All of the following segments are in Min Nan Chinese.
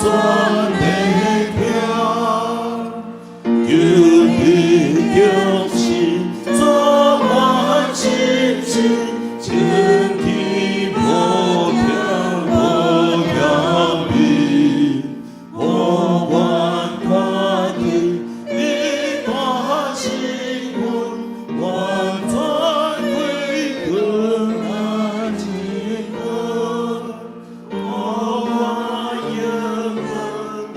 全的疼，求你中心做我真心，清气无疼无条理，我愿看见你大身份，完全归回那一个，我永恒，我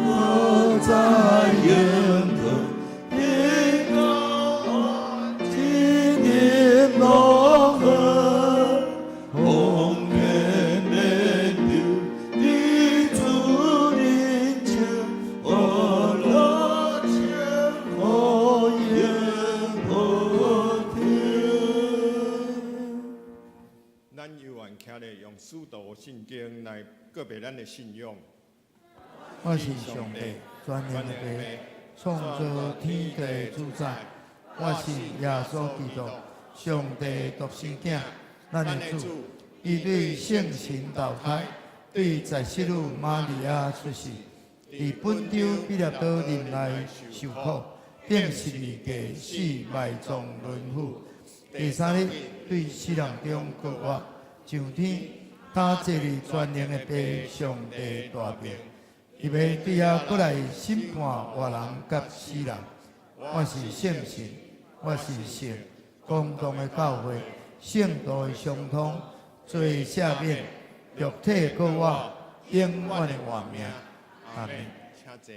在永恒，你高今日落雨，风绵绵流，你主人情，我乐情可永不停。咱猶原徛咧，用使徒信經來告白咱的信仰。我是上帝全能的父，創造天地主宰。我是耶穌基督，上帝獨生囝，咱的主。伊對聖神投胎，對在聖女瑪利亞出世，佇本丟彼拉多任內受苦，釘十字架死埋葬淪腐。第三日對死人中復活，上天，擔坐佇全能的父上帝大爿。伊欲對遐閣來審判活人佮死人。我是聖神，我是聖公同的教會，聖徒的相通，罪赦免，肉體復活，永遠的活命。阿門。請坐。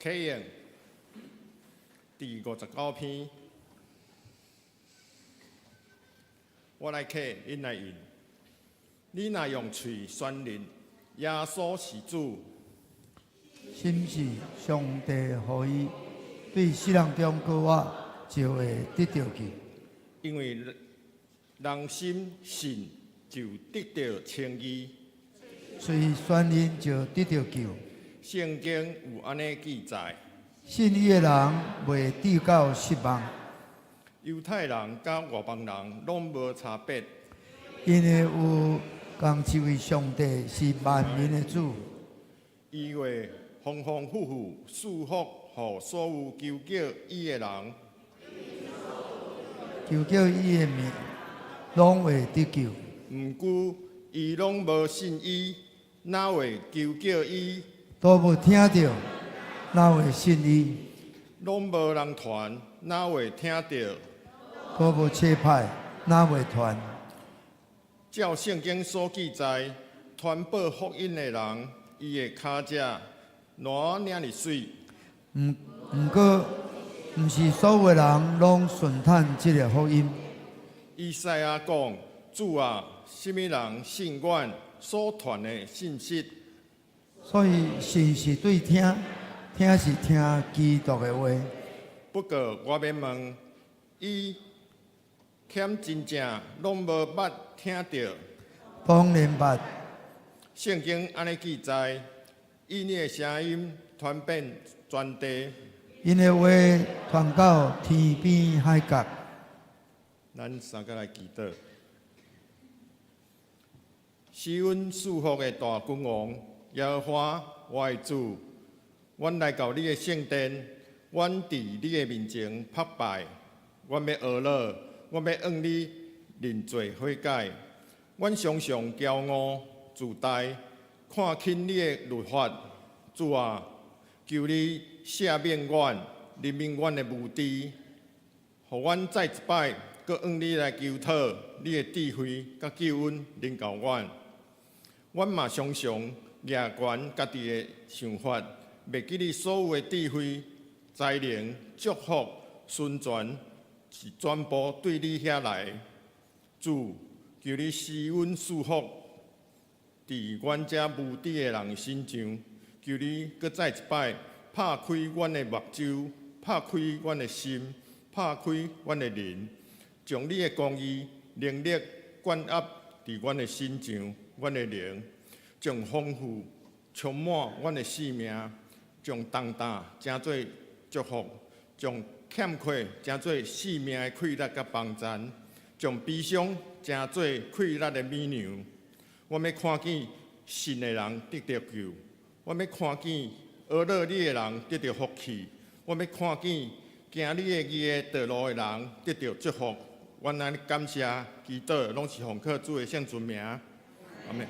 啟應第59篇，我來啟，恁來應。你若用喙宣認耶穌是主，心信上帝予伊對死人中復活，就會得著救。因為人心信就得著稱義。喙宣認就得著救。聖經有按呢記載：信伊的人袂致到失望。猶太人佮外邦人攏無差別。因為有仝一位上帝是萬民的主。伊會豐豐富富賜福予所有求叫伊的人。求叫伊的名，攏會得救。毋過伊攏無信伊，哪會求叫伊？都無聽著，哪會信伊？攏無人傳，哪會聽著？都無差派，哪會傳？照聖經所記載，傳報福音的人，伊的跤跡偌爾媠。毋過，毋是所有人攏順趁這个福音。以賽亞講：主啊，啥物人信阮所傳的信息？所以信是對聽，聽是聽基督的話。不過我欲問，伊敢真正攏無捌聽著？當然捌。聖經按呢記載，𪜶的聲音傳遍全地，𪜶的話傳到天邊海角。咱三個來祈禱。賜阮賜福的大君王耶和華，我的主，阮來到你的聖殿，阮佇你的面前膜拜，阮欲哀樂，阮欲向你認罪悔改。阮常常驕傲自大，看輕你的律法。主啊，求你赦免阮，憐憫阮的無知，予阮再一擺，閣向你來求討你的智慧佮救恩臨到阮。阮嘛常常額懸家己的想法，袂記得所有的智慧、才能、祝福、順全是全部對你遐來。主，求你施阮賜福，佇阮這無知的人身上。求你閣再一擺拍開阮的目睭，拍開阮的心，拍開阮的靈，將你的公義能力灌壓佇阮的身上、阮的靈，將豐富充滿阮的生命，將重擔成做祝福，將欠缺成做生命的氣力佮幫贊，將悲傷成做快樂的美娘。我欲看見信的人得著救。阮欲看見呵咾你的人得著福氣，阮欲看見行你的義的道路的人得著祝福。阮按呢感謝祈禱，攏是奉靠主的聖尊名。阿們。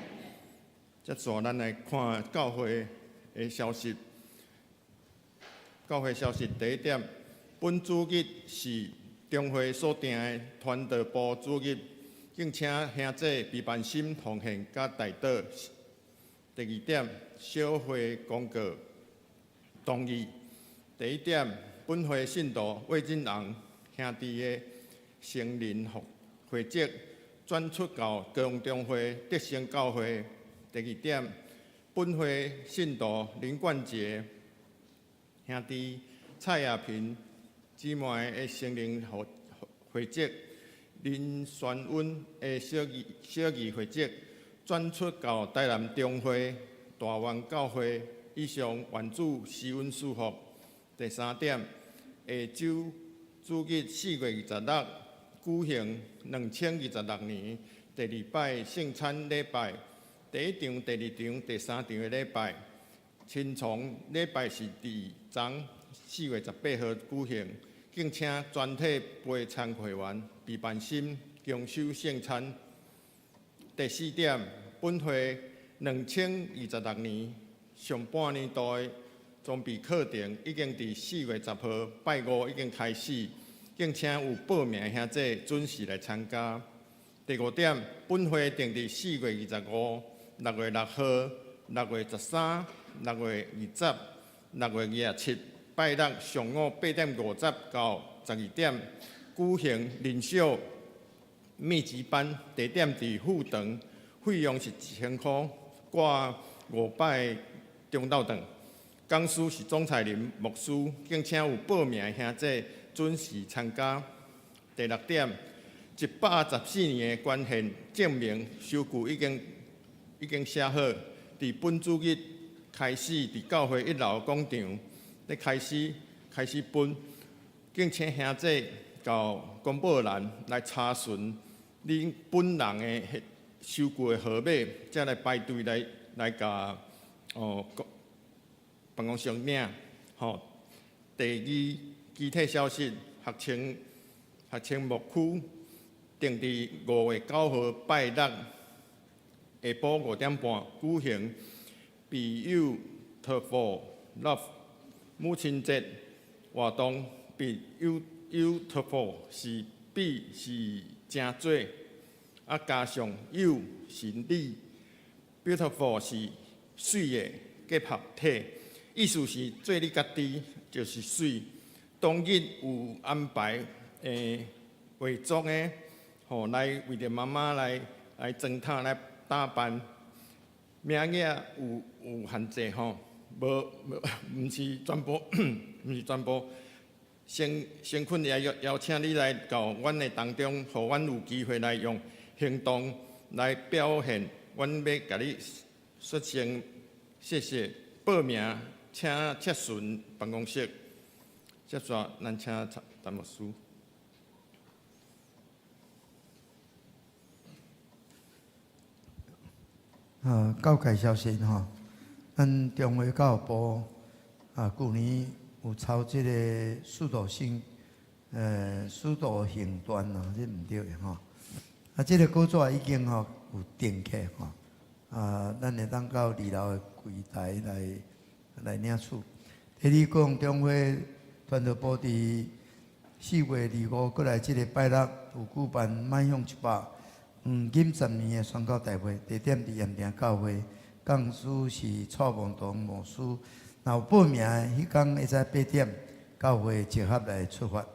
接續咱來看教會的消息。教會消息第一點，本主日是中會所訂的傳道部主日，敬請兄弟彼萬心奉獻佮代禱。第二點，小會公告動議。第一點，本會信徒魏進昂兄弟的成人會籍轉出到高雄中會德成教會。第二點，本會信徒林冠傑兄弟蔡亞平姊妹的成人會籍林宣恩的小兒會籍轉出到台南中會大灣教會。以上願主施恩賜福。第三點，下週主日4月26舉行2026年第二擺聖餐禮拜，第一場、第二場、第三場的禮拜，親床禮拜是佇昨4月18號舉行，敬請全體陪餐會員彼萬心共守聖餐。第四點，本會2026年上半年度的裝備課程已經佇4月10號拜五已經開始，敬請有報名的兄弟準時來參加。第五點，本會定佇4月25、6月6號、6月13、6月20、6月27拜六上午8點50到12點舉行靈修密集班，地點佇富長，費用是1000箍，掛5擺中晝頓。講師是鍾彩玲牧師，敬請有報名的兄弟準時參加。第六點，114年的捐獻證明收據已經寫好，佇本主日開始佇教會一樓廣場咧開始分，敬請兄弟到公報欄來查詢恁本人的收據的號碼，才來排隊來共辦公室領。吼，第二，其他消息，學青牧區定佇5月9號拜六下晡5點半舉行 Beautiful Love 母親節活動。Beautiful 是 be 是成做，啊加上 you 是你，Beautiful 是媠的結合體，意思是做你家己就是媠。當日有安排化妝的，吼來為著媽媽來妝頭來打扮，名額有限制吼，無無毋是全部，毋是全部。誠懇邀請你來到阮的當中，予阮有機會來用行動來表現，阮欲共你說聲謝謝。報名請洽詢辦公室。接續咱請陳牧師。啊，教界消息吼，咱中會教部啊，舊年有抽這个使徒行傳啊，這毋對的吼。啊，這个講座已經吼有訂起吼，啊，咱會當到二樓的櫃台來領取。第二，講中會傳道部佇4月25閣來這个拜六有舉辦邁向150年的宣教大會，地點佇鹽埕教會，講師是蔡望堂牧師。若有報名的，彼工會使8點教會集合來出發。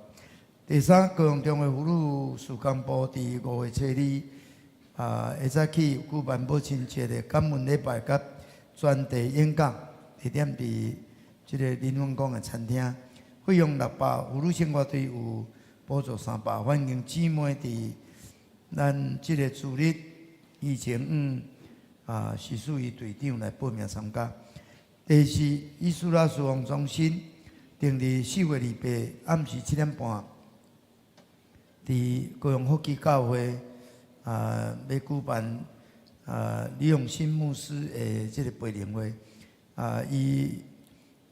第三，高雄中會婦女事工部佇5月初二啊，會早起舉辦母親節的感恩禮拜佮專題演講，地點佇這个林凤宮的餐廳，費用600，婦女生活隊有補助300，歡迎姊妹佇咱這个主日以前啊，是屬於隊長來報名參加。第四，以斯拉事奉中心定佇4月28暗時7點半，佇高雄福基教會啊，欲舉辦李永新牧師的這個培靈會，伊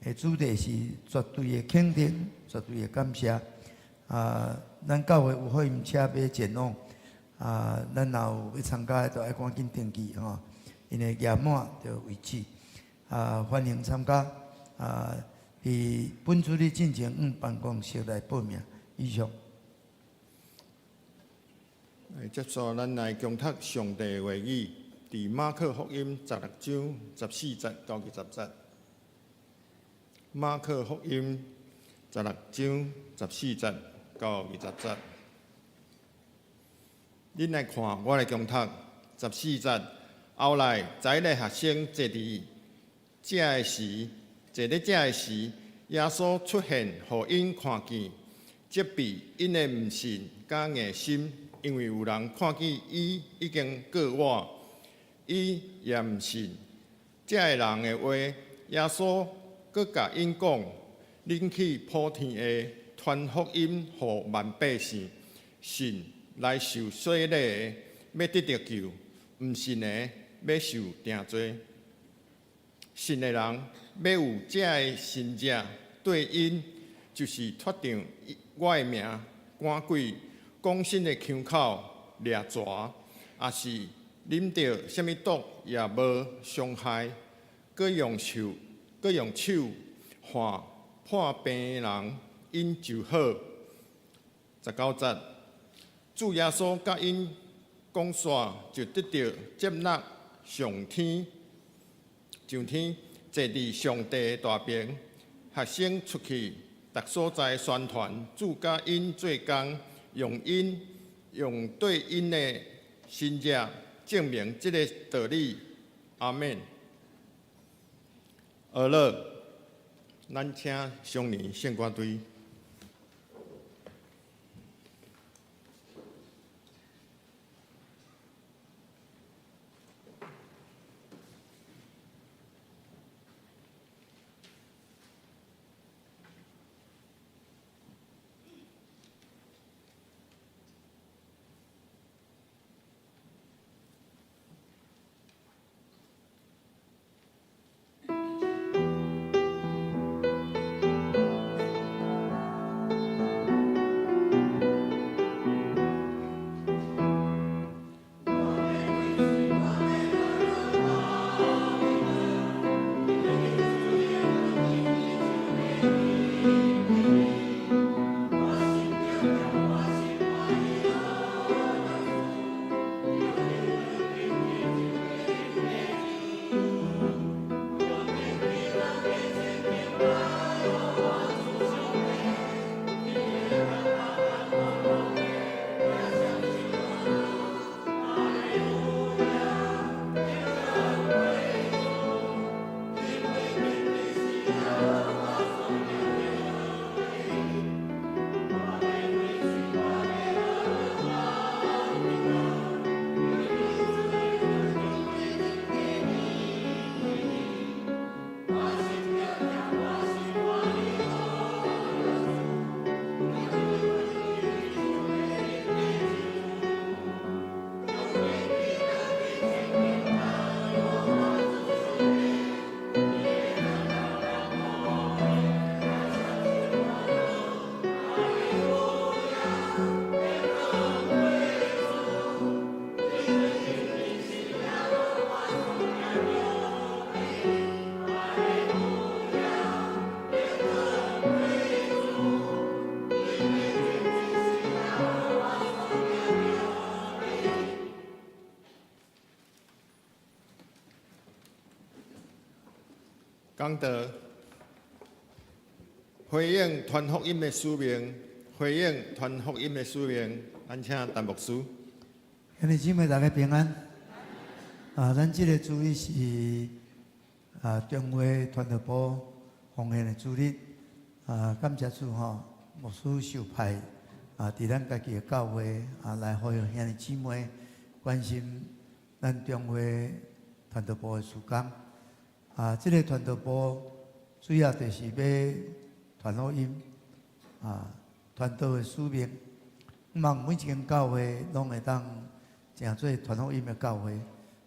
的主題是絕對的肯定，絕對的感謝。咱教會有福音車欲前往，咱若有欲參加的，就愛趕緊登記吼，𪜶會額滿就為止。歡迎參加。佇本主日進前，向辦公室來報名。以上。來接受咱來恭讀上帝的話語，佇馬可福音16章14節到20節。馬可福音16章14節到20節。恁來看，我來恭讀十四節。後來，宰的學生坐佇食的時，坐咧食的時，耶穌出現，予𪜶看見，責備𪜶的毋信佮硬心，因為有人看見伊已經過活，伊也毋信。這个人的話，耶穌閣共𪜶講：恁去普天下傳福音予萬百姓，信來受洗禮的，欲得著救；毋信的，欲受定罪。信的人欲有這个神跡綴𪜶，就是倚仗我的名趕鬼，講新的腔口，掠蛇，抑是啉著啥物毒也無傷害，閣用手按破病的人，𪜶就好。19節，主耶穌佮𪜶講煞，就得著接納上天，上天坐佇上帝大爿。學生出去，逐所在宣傳，主佮𪜶做工，用綴𪜶的神跡證明這个道理。阿們。好了，咱請松年聖歌隊。講道，回應傳福音的使命，回應傳福音的使命，咱請陳牧師。兄弟姊妹大家平安。咱這个主日是中會傳道部奉獻的主日。感謝主吼，牧師受派佇咱家己的教會來呼籲兄弟姊妹關心咱中會傳道部的事工。這个傳道部主要就是欲傳福音，傳道的使命。毋茫每一間教會攏會當成做傳福音的教會。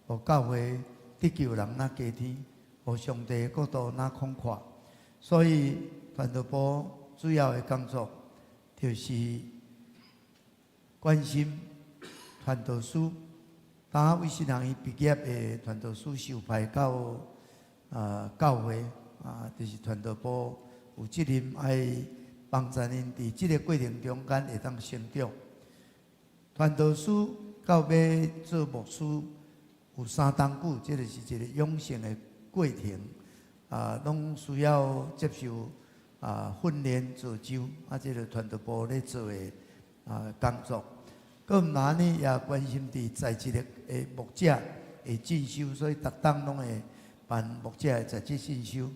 予教會得救人若加添，予上帝的國度若擴闊。所以傳道部主要的工作就是關心傳道師。當衛斯人伊畢業的傳道師受派到教會啊，就是傳道部有責任愛幫助𪜶佇這个過程中間會當成長。傳道師到尾做牧師有3冬久，這个是一個養成的過程，啊，攏需要接受訓練造就，啊，這个傳道部咧做的工作。閣毋但按呢，也關心佇在職的牧者的進修，所以逐冬攏會辦牧者的在職進修，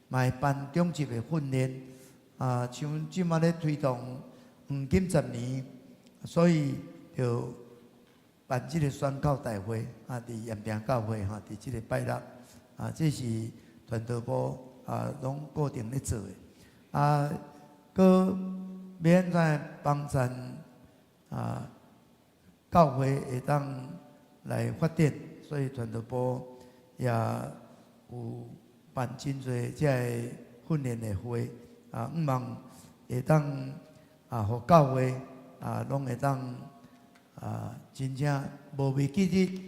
嘛會辦長執的訓練。啊，像這馬咧推動黃金十年，所以就辦這个宣教大會，啊，佇鹽埕教會吼，佇這个拜六，啊，這是傳道部攏固定咧做的。啊，閣欲按怎幫贊教會會當來發展，所以傳道部也有辦真濟這个訓練的會，啊，向望會當予教會攏會當真正無袂記得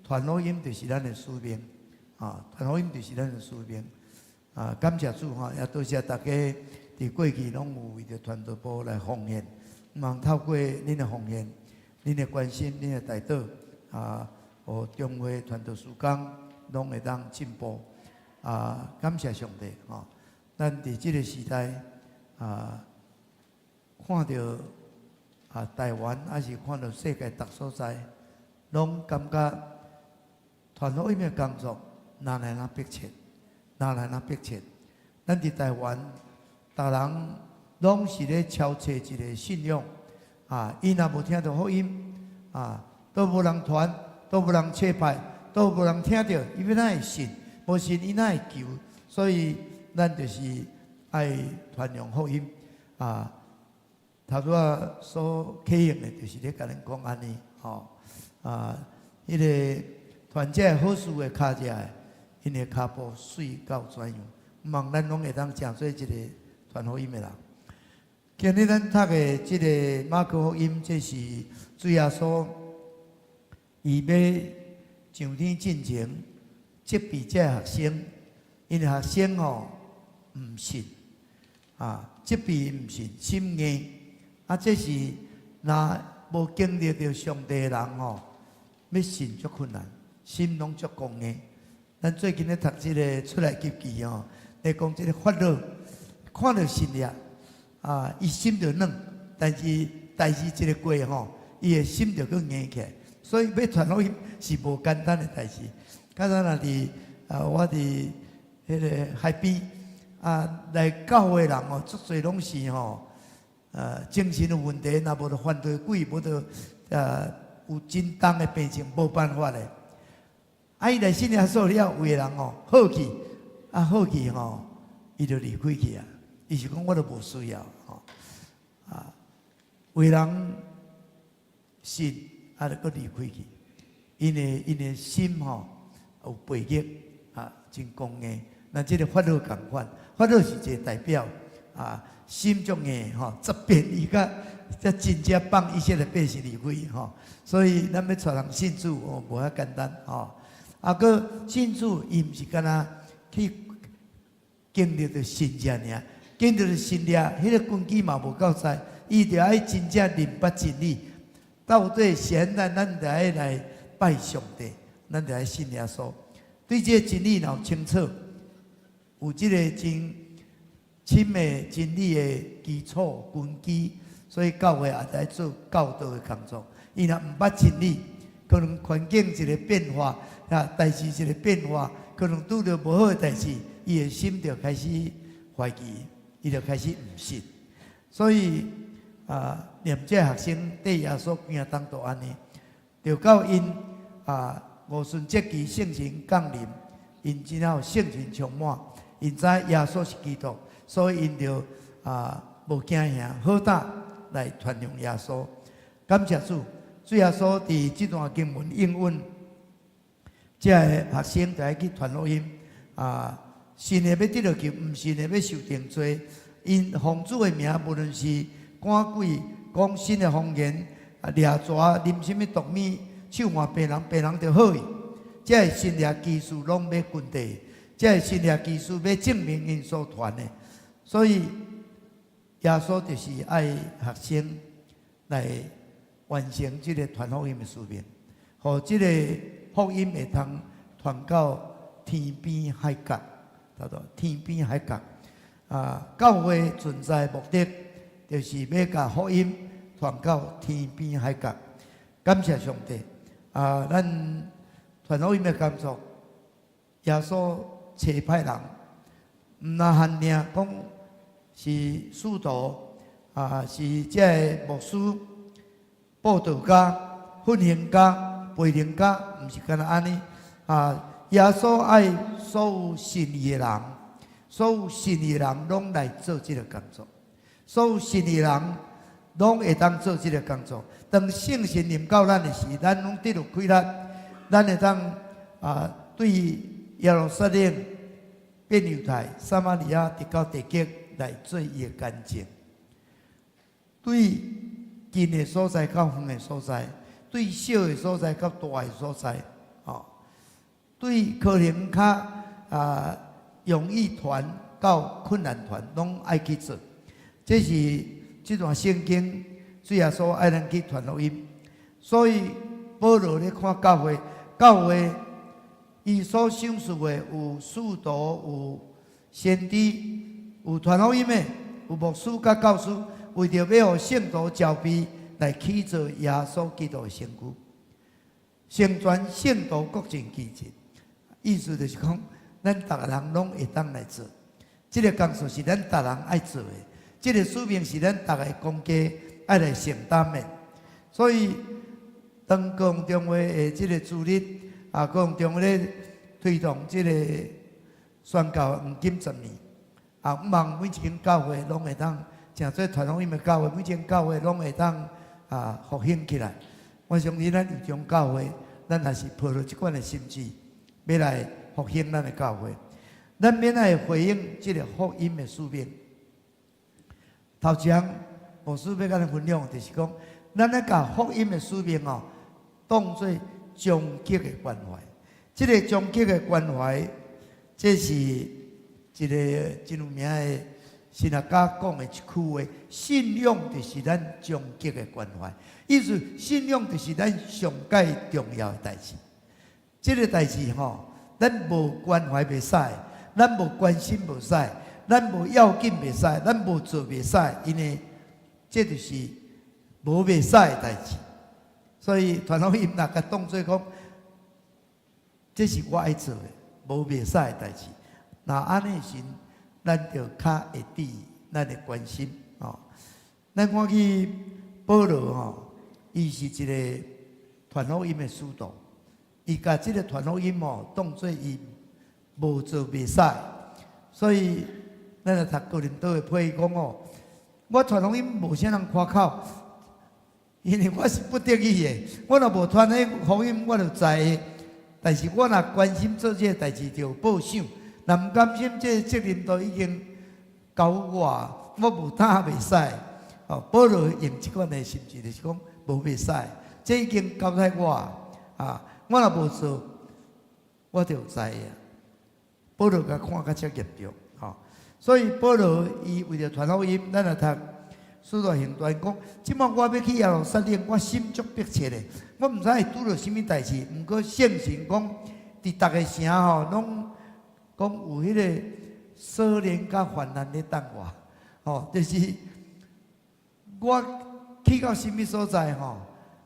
傳福音就是咱的使命，傳福音就是咱的使命，感謝主吼，也多謝大家佇過去攏有為著傳道部來奉獻，向望透過恁的奉獻、恁的關心、恁的代禱，予中會傳道事工攏會當進步，感謝上帝吼！咱佇這个時代看著台灣，抑是看著世界逐所在，攏感覺傳福音的工作若來若迫切，若來若迫切。咱佇台灣，逐人攏是咧超揣一个信仰。伊若無聽著福音，都無人傳，都無人切派，都無人聽著，伊欲哪會信？無信伊哪會求？所以咱就是愛傳揚福音。頭拄仔所啟用的，就是咧共恁講按呢，吼。彼个傳這个好事的跤者的，𪜶的跤步媠到怎樣？望咱攏會當成做一个傳福音的人。今日咱讀的這个馬可福音，這是主耶穌伊欲上天進前，責備這个學生，因為學生吼毋信，責備毋信，心硬，這是若無經歷著上帝的人吼，欲信足困難，心攏足剛硬。咱最近咧讀這个出埃及記吼，咧講這个法老看著神跡，伊心就軟，但是代誌一个過吼，伊的心就閣硬起來。所以欲傳福音是無簡單的代誌。較早若佇我佇彼个海邊來教會的人吼，足濟攏是吼，精神有問題，若無就犯罪鬼，無就有真重的病情，無辦法的。伊來信耶穌了，有的人吼好去，好去吼，伊就離開去啊。伊是講我都無需要吼，有的人信，就閣離開去，𪜶的心吼有背逆，真剛硬。那這个法老仝款，法老是一个代表，心足硬吼，十遍伊才才真正放以色列百姓離開吼。所以咱欲帶人信主哦，無遐簡單吼。閣信主，伊毋是干焦去經歷著神跡爾，經歷著神跡，彼个根基嘛無夠在，伊著愛真正認捌真理。到底是按怎，咱著愛來拜上帝，咱著愛信耶穌。對這个真理若有清楚，有這个真深的真理的基礎根基，所以教會也在做教導的工作。伊若毋捌真理，可能環境一个變化，代誌一个變化，可能拄著無好的代誌，伊的心就開始懷疑，伊就開始毋信。所以連這學生綴耶穌行當都按呢，就到𪜶五旬節期聖神降臨，𪜶真有聖神充滿，𪜶知耶穌是基督，所以𪜶就無驚嚇，好膽來傳揚耶穌。感謝主，主耶穌佇這段經文應允，這个學生就愛去傳福音啊！信的欲得著救，毋信的欲受定罪。𪜶奉主的名，無論是趕鬼、講新的方言、啊掠蛇、啉啥物毒物、手按病人，病人就好去。這个神蹟奇事攏欲跟綴，這個神蹟奇事欲證明𪜶所傳的。所以耶穌就是愛學生來完成這个傳福音的使命，予這个福音會通傳到天邊海角，對無？天邊海角啊！教會存在目的，就是欲共福音傳到天邊海角。感謝上帝啊！咱傳福音的工作，耶穌差派人，毋若限定講是使徒啊，是這个牧師、佈道家、奮興家、培靈家，毋是干焦按呢啊！耶穌愛所有信伊的人，所有信伊的人攏來做這个工作，所有信伊的人攏會當做這个工作。當聖神臨到咱的時，咱攏得著氣力，咱會當啊對耶路撒冷、遍猶太、撒瑪利亞，直到地極來做伊的見證。對近的所在到遠的所在，對小的所在到大的所在，哦，對可能較啊容易傳到困難傳，攏愛去做。這是這段聖經主耶穌愛咱去傳福音。所以保羅咧看教會，教會伊所賞賜的有使徒、有先知、有傳福音的、有牧師佮教師，為著欲予聖徒齊備來起造耶穌基督的身軀，成全聖徒各盡其職。意思就是講，咱逐个人攏會當來做，這个工作是咱逐人愛做的，這个使命是咱逐个公家愛來承擔的。所以，當高雄中會的這个主日啊，高雄中會咧推動這个宣教黃金十年啊，望每一間教會攏會當，誠做傳福音的教會，每一間教會攏會當啊復興起來。我相信咱右中教會，咱也是抱著這款的心志，欲來復興咱的教會。咱欲來回應這个福音的使命。頭一項，牧師欲共咱分享，就是講，咱愛共福音的使命哦，當做終極的關懷。這个終極的關懷，這是一个真有名的神學家講的一句話：信仰就是咱終極的關懷。意思，信仰就是咱上蓋重要的代誌。這个代誌吼，咱無關懷袂使，咱無關心袂使，咱無要緊袂使，咱無做袂使，因為這就是無袂使的代誌。所以傳福音若共當做講，這是我愛做的，無袂使的代誌。若按呢時，咱就較會注意咱的關心吼。咱看見保羅吼，伊是一个傳福音的使徒，伊共這个傳福音吼當做伊無做袂使，所以咱來讀哥林多的批講哦，我傳福音無啥人誇口，因為我是不得已的，我若無傳彼福音，我就知的。但是我若關心做這个代誌，就報賞。若毋甘心，這个責任都已經交我，我無擔袂使。哦，保羅用這款的心志，就是講無袂使，這已經交代我啊，我若無做，我就知啊。保羅共看較遮嚴重，吼，所以保羅伊為著傳福音，咱來讀使徒行傳講，這擺我欲去耶路撒冷，我心足迫切的，我毋知會拄著啥物代誌。毋過聖神講，佇逐个城吼，攏講有彼个鎖鏈佮患難咧等我，吼，就是我去到啥物所在吼，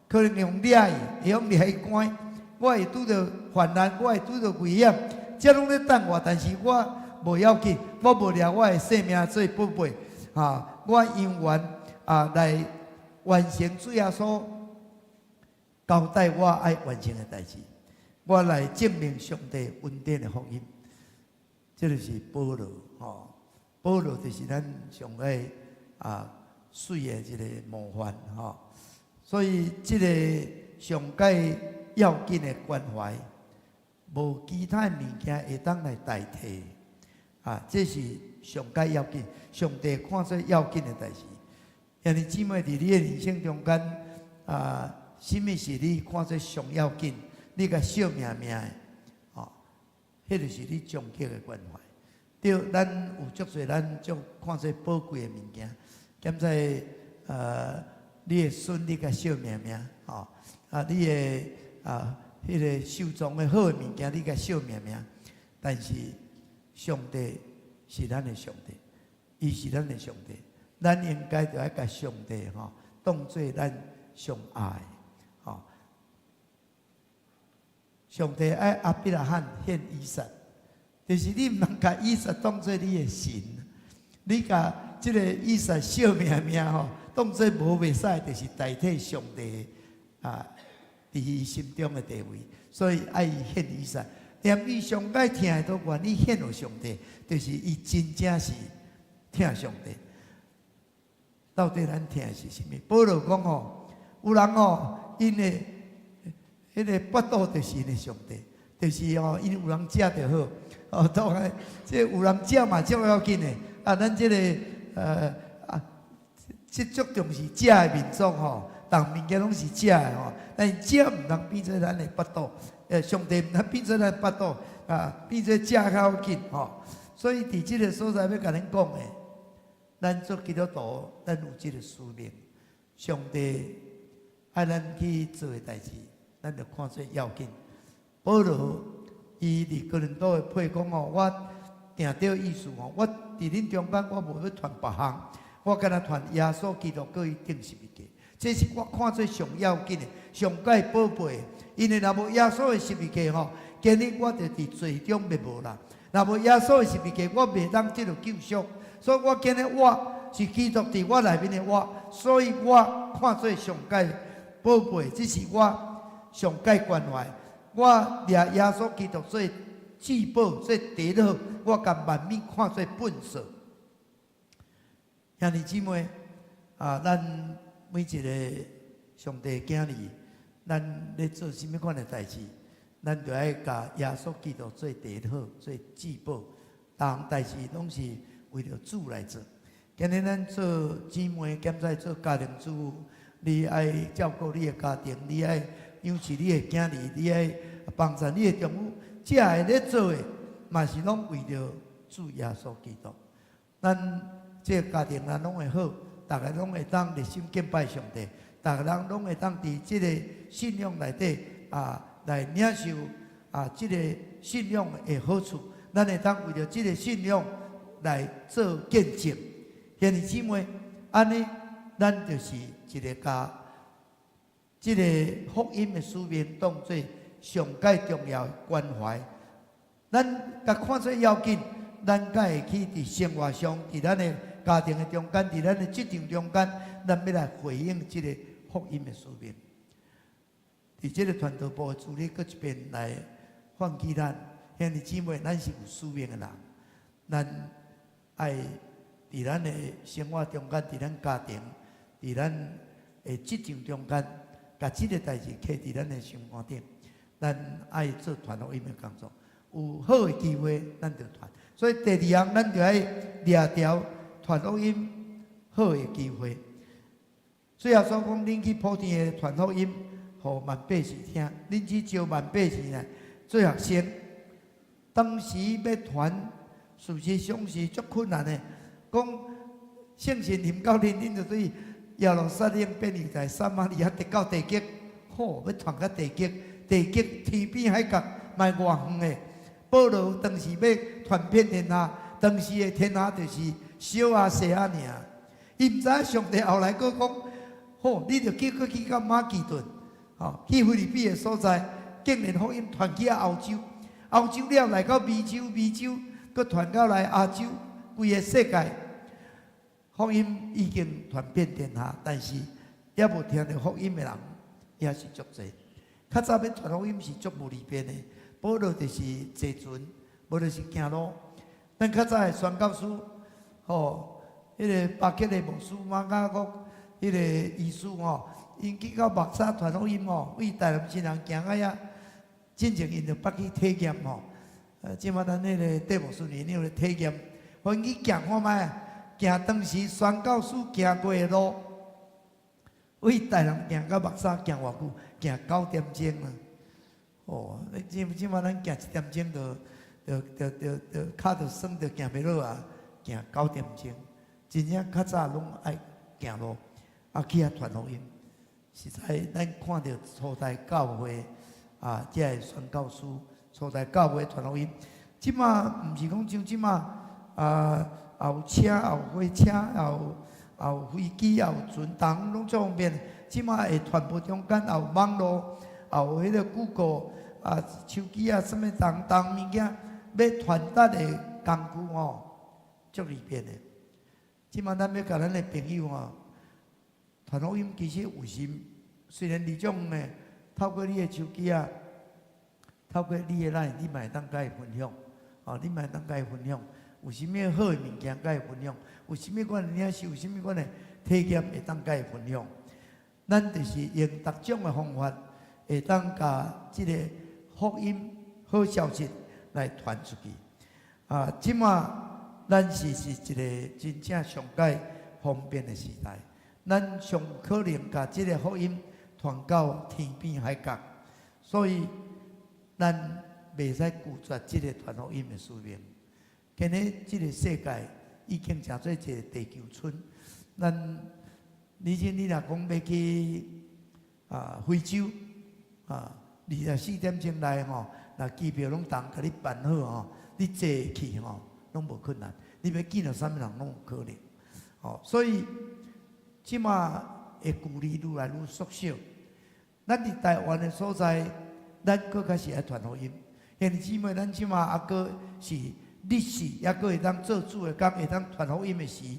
可能會予掠去，會予掠去關，我會拄著患難，我會拄著危險，這攏咧等我，但是我無要緊，我無掠我的性命做寶貝，哈，我猶原啊來完成主耶穌交代我愛完成的代誌，我來證明上帝恩典的福音。這就是保羅吼，保羅就是咱上愛啊媠的一個模範吼。所以這个上蓋要緊的關懷，無其他的物件會當來代替。啊，這是上蓋要緊，上帝看做要緊的代誌。兄弟姊妹，佇你的人生中間，啊，啥物是你看做上要緊？你共惜命命的，吼，彼就是你終極的關懷。對，咱有足濟咱足看做寶貴的物件，敢知你的孫你共惜命命，吼，啊，你的啊，彼个收藏的好的物件你共惜命命，但是上帝是咱的上帝，伊是咱的上帝，咱應該著愛共上帝吼當做咱上愛的，吼。上帝愛亞伯拉罕獻以撒，就是你毋通共以撒當做你的神，你共這个以撒惜命命吼，當做無袂使，就是代替上帝啊，佇伊心中的地位，所以愛伊獻以撒。連伊上蓋疼的都願意獻予上帝，就是伊真正是疼上帝。到底咱疼的是啥物？保羅講吼，有人吼，𪜶的彼个腹肚就是𪜶的上帝，就是吼，𪜶有人食就好。哦，當然，這有人食嘛足要緊的。啊，咱這个啊，這足重視食的民族吼，逐物件攏是食的吼，但是食毋通變做咱的腹肚，上帝毋通變做咱的腹肚，啊，變做食較要緊吼。所以佇這个所在欲共恁講的，咱做基督徒，咱有這个使命，上帝愛咱去做的代誌，咱就看做要緊。保羅伊佇哥林多的批講吼，我定著意思吼，我佇恁中間我無欲傳別項，我干焦傳耶穌基督佮伊釘十字架，這是我看做上要緊的、上蓋寶貝的。因為若無耶穌的十字架吼，今日我就佇罪中滅無啦。若無耶穌的十字架，我袂當得著救贖。所以我今日活是基督佇我內面的活，所以我看做上蓋寶貝，這是我上蓋關懷。我掠耶穌基督做至寶、做第一好，我共萬物看做糞掃。兄弟姊妹啊，咱每一个上帝的囝兒，咱咧做啥物款的代誌，咱就愛共耶穌基督做第一好、做至寶。逐項代誌攏是為著主來做。今日咱做姊妹，兼在做家庭主婦，你愛照顧你的家庭，你愛養育你的囝兒，你愛幫助你的丈夫，這个咧做的，嘛是攏為著主耶穌基督。咱這个家庭若攏會好，逐个攏會當熱心敬拜上帝，逐个人攏會當佇這个信仰內底啊來領受啊這个信仰的好處。咱會當為著這个信仰來做見證。兄弟姊妹，按呢，咱就是一个共這个福音的使命當做上蓋重要的關懷。咱共看做要緊，咱才會去佇生活上，佇咱的家庭的中間，佇咱的職場中間，咱欲來回應這个福音的使命。佇這个傳道部的主日，閣一遍來喚起咱兄弟姊妹，咱是有使命的人，咱愛佇咱的生活中間，佇咱家庭，佇咱的職場中間，共這个代誌刻佇咱的心肝頂。咱愛做傳福音的工作，有好的機會，咱就傳。所以第二項，咱就愛掠著傳福音好的機會。主耶穌講，恁去普天下傳福音，予萬百姓聽。恁去招萬百姓來做學生。當時欲傳，事實上是足困難的。講聖神臨到恁，恁就對耶路撒冷變猶太撒瑪利亞，直到地極。吼，欲傳到地極，地極天邊海角，嘛偌遠的。保羅當時欲傳遍天下，當時的天下就是小亞細亞爾。伊毋知影上帝後來閣講，吼，你著去閣去到馬其頓，吼，去腓立比的所在，竟然福音傳去歐洲，歐洲了來到美洲，美洲閣傳到來亞洲，規个世界，福音已經傳遍天下，但是猶無聽著福音的人也是足濟。較早欲傳福音是足無利便的，保羅就是坐船，無就是行路。咱較早的宣教師，吼，彼个巴克的牧師、馬雅各彼个醫師吼，𪜶去到目沙傳福音吼，為台南市人行到遐，進前𪜶就捌去體驗吼。這馬咱彼个戴牧師𪜶有咧體驗，阮去行看覓，行當時宣教師行過的路，為台南行到木柵行偌久？行9點鐘啊！哦，你這馬咱行一點鐘就就就就就跤就酸就行袂落啊！行九點鐘，真正較早攏愛行路，啊去遐傳福音。實在咱看著初代教會啊，這个宣教師初代教會傳福音，這馬毋是講像這馬啊，也有車，也有火車，也有飛機，也有船，逐項攏足方便。這馬會傳播中間也有網路，也有彼個 Google 啊，手機啊，啥物逐項物件，欲傳達的工具吼，足利便的。這馬咱欲共咱的朋友吼傳福音，其實有時雖然這種的，透過你的手機啊，透過你的 LINE，你嘛會當共伊分享，哦，你嘛會當共伊分享，有啥物好的物件共伊分享，有啥物款的領受，有啥物款的體驗會當共伊分享。咱就是用逐種的方法，會當共這個福音好消息來傳出去。啊，這馬咱是一個真正上蓋方便的時代，咱上有可能共這個福音傳到天邊海角，所以咱袂使拒絕這個傳福音的使命。今日這個世界已經成做一個地球村，咱你這你若講欲去啊非洲啊，24點鐘內吼，若機票攏逐共共你辦好吼，你坐去吼攏無困難。你欲見著啥物人攏有可能。吼，所以這馬的距離愈來愈縮小。咱佇台灣的所在，咱閣較是愛傳福音。兄弟姊妹，咱這馬猶閣是日時，猶閣會當做主的工，會當傳福音的時，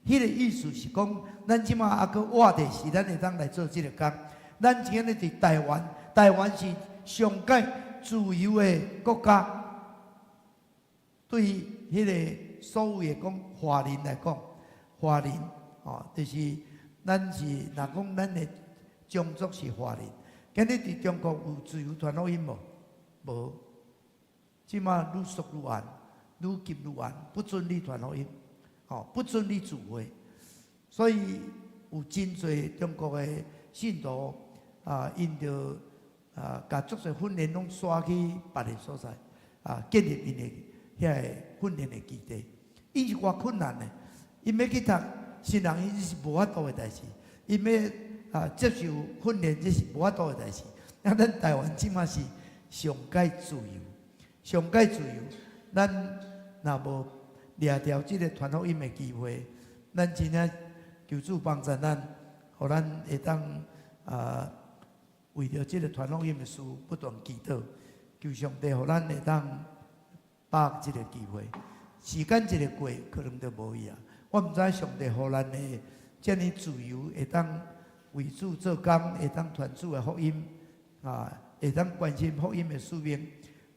彼個意思是講，咱這馬猶閣活的時，咱會當來做這個工。咱今日佇台灣，台灣是上蓋自由的國家，對彼個所謂的講華人來講，華人哦，就是咱是若講咱的種族是華人。今日佇中國有自由傳福音無？無。這馬愈縮愈嚴，愈禁愈嚴，不准你傳福音，吼，不准你聚會。所以有真濟中國的信徒啊，𪜶就啊，共足濟訓練攏徙去別个所在，啊，建立𪜶的遐个訓練的基地。伊是偌困難的，𪜶欲去讀神學院是無法度的代誌，𪜶欲啊接受訓練這是無法度的代誌。啊，咱台灣這馬是上蓋自由，上蓋自由。咱若無掠著這個傳福音的機會，咱真正求主幫助咱，予咱會當啊為著這個傳福音的事不斷祈禱，求上帝予咱會當把握這個機會。時間一个過，可能就無去啊。我毋知上帝予咱的遮爾自由，會當為主做工，會當傳主的福音，啊，會當關心福音的使命，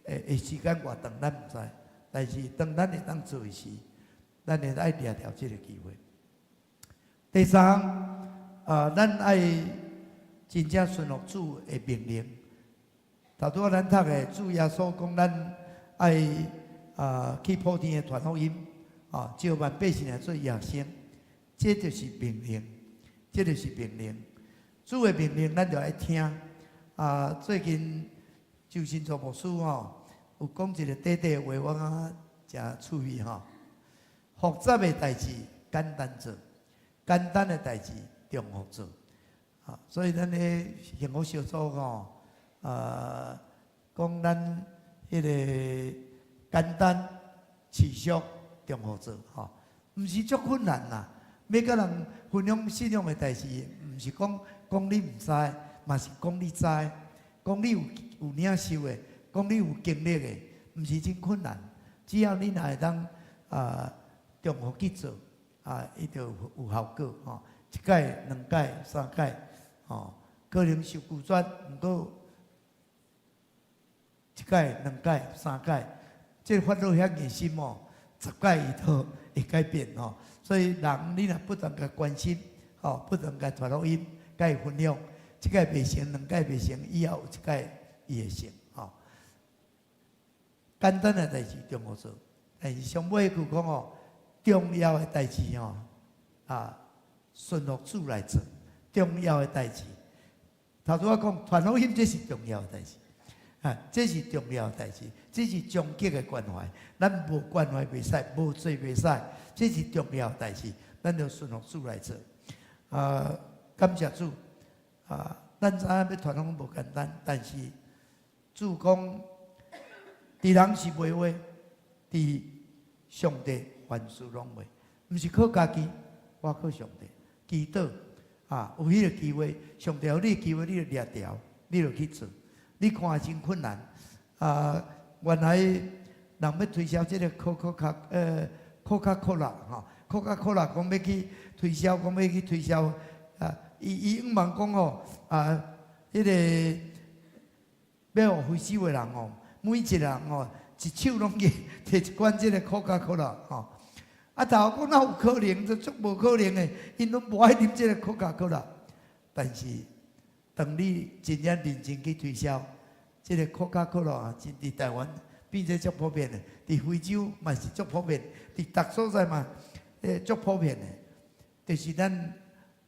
會時間偌長，咱毋知。但是當咱會當做的時，咱會愛掠著這個機會。第三，啊，咱愛真正順服主的命令。頭拄仔咱讀的主耶穌講，咱愛啊去普天下傳福音，啊，召萬百姓來做學生，這就是命令，這就是命令。主的命令，咱就愛聽。啊，最近周新做牧師吼，有講一個短短的話，我感覺誠趣味吼。複雜的代誌簡單做，簡單的代誌重複做。啊，所以咱咧幸福小組吼，啊，講咱彼個簡單、持續、重複做，吼，毋是足困難啦。欲共人分享信仰的代誌，毋是講講你毋知，嘛是講你知，講你有領受的，講你有經歷的，毋是真困難。只要你若會當啊重複去做，啊，伊就有效果吼。一擺、兩擺、三擺，吼，可能受拒絕，毋過一擺、兩擺、三擺，這個法老遐硬心哦，10擺伊都會改變吼。所以人你若不斷共關心，吼，不斷共傳福音，共伊分享，一擺袂成，兩擺袂成，以後有一擺伊會成吼。簡單的代誌中好做，但是上尾一句講哦，重要的代誌吼，啊，順服主來做，重要的代誌。頭拄仔講傳福音，這是重要的代誌，啊，這是重要的代誌，這是終極的關懷。咱無關懷袂使，無做袂使，這是重要的代誌，咱就順服主來做。啊，感謝主，啊，咱知影欲傳福音無簡單，但是主講，佇人是袂話，佇上帝凡事攏會，毋是靠家己，我靠上帝。祈禱啊，有彼個機會，上帝予你機會，你就掠著，你就去做。你看真困難啊！原來人欲推銷這個可可卡可卡可樂吼，可卡可樂講欲去推銷，講欲去推銷啊！伊伊向望講吼啊，彼個欲予非洲的人吼，每一個人吼，一手攏去提一罐這個可卡可樂吼。啊，頭講哪有可能？這足無可能的，𪜶攏無愛啉這個可卡可樂。但是，當你真正認真去推銷，這個可卡可樂啊，真佇台灣變做足普遍的，佇非洲嘛是足普遍，佇逐所在嘛，足普遍的。就是咱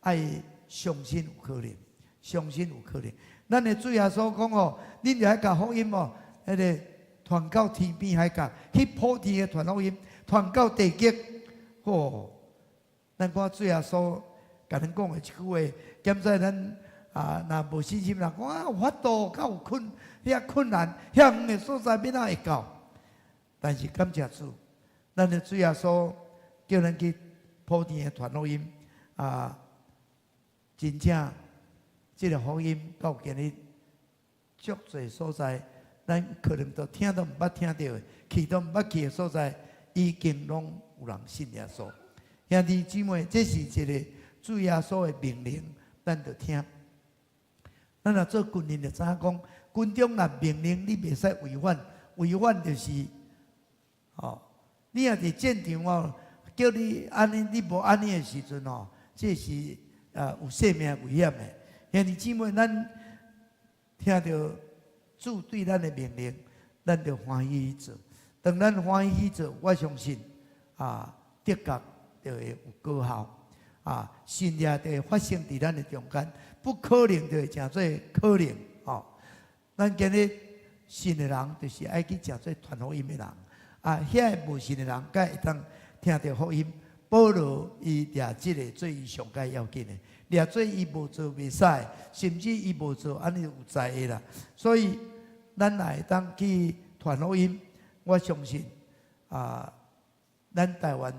愛相信有可能，相信有可能。咱的主耶穌講哦，恁著愛共福音哦，彼個傳到天邊海角，去普天的傳福音，傳到地極。吼，咱看主耶穌共咱講的這句話，減在咱啊，若無信心人講啊，有法度，較有困，遐困難，遐遠的所在，欲按怎會到？但是感謝主，咱的主耶穌叫咱去普天的傳福音啊，真正這個福音到今日足濟所在，咱可能都聽都毋捌聽著的，去都毋捌去的所在，已經攏有人信耶穌。兄弟姊妹，這是一個主耶穌的命令，咱著聽。咱若做軍人就知影講，軍長若命令你袂使違反，違反就是，吼，你若佇戰場哦，叫你按呢，你無按呢的時陣哦，這是啊有性命危險的。兄弟姊妹，咱聽著主對咱的命令，咱就歡喜去做。當咱歡喜去做，我相信啊，的確就會有果效啊，神蹟就會發生佇咱的中間，不可能就會成做可能吼。咱今日信的人，就是愛去成做傳福音的人啊。遐個無信的人，才會當聽著福音。保羅伊掠這個做伊上蓋要緊的，掠做伊無做袂使，甚至伊無做按呢有災的啦。所以咱若會當去傳福音，我相信啊，咱台灣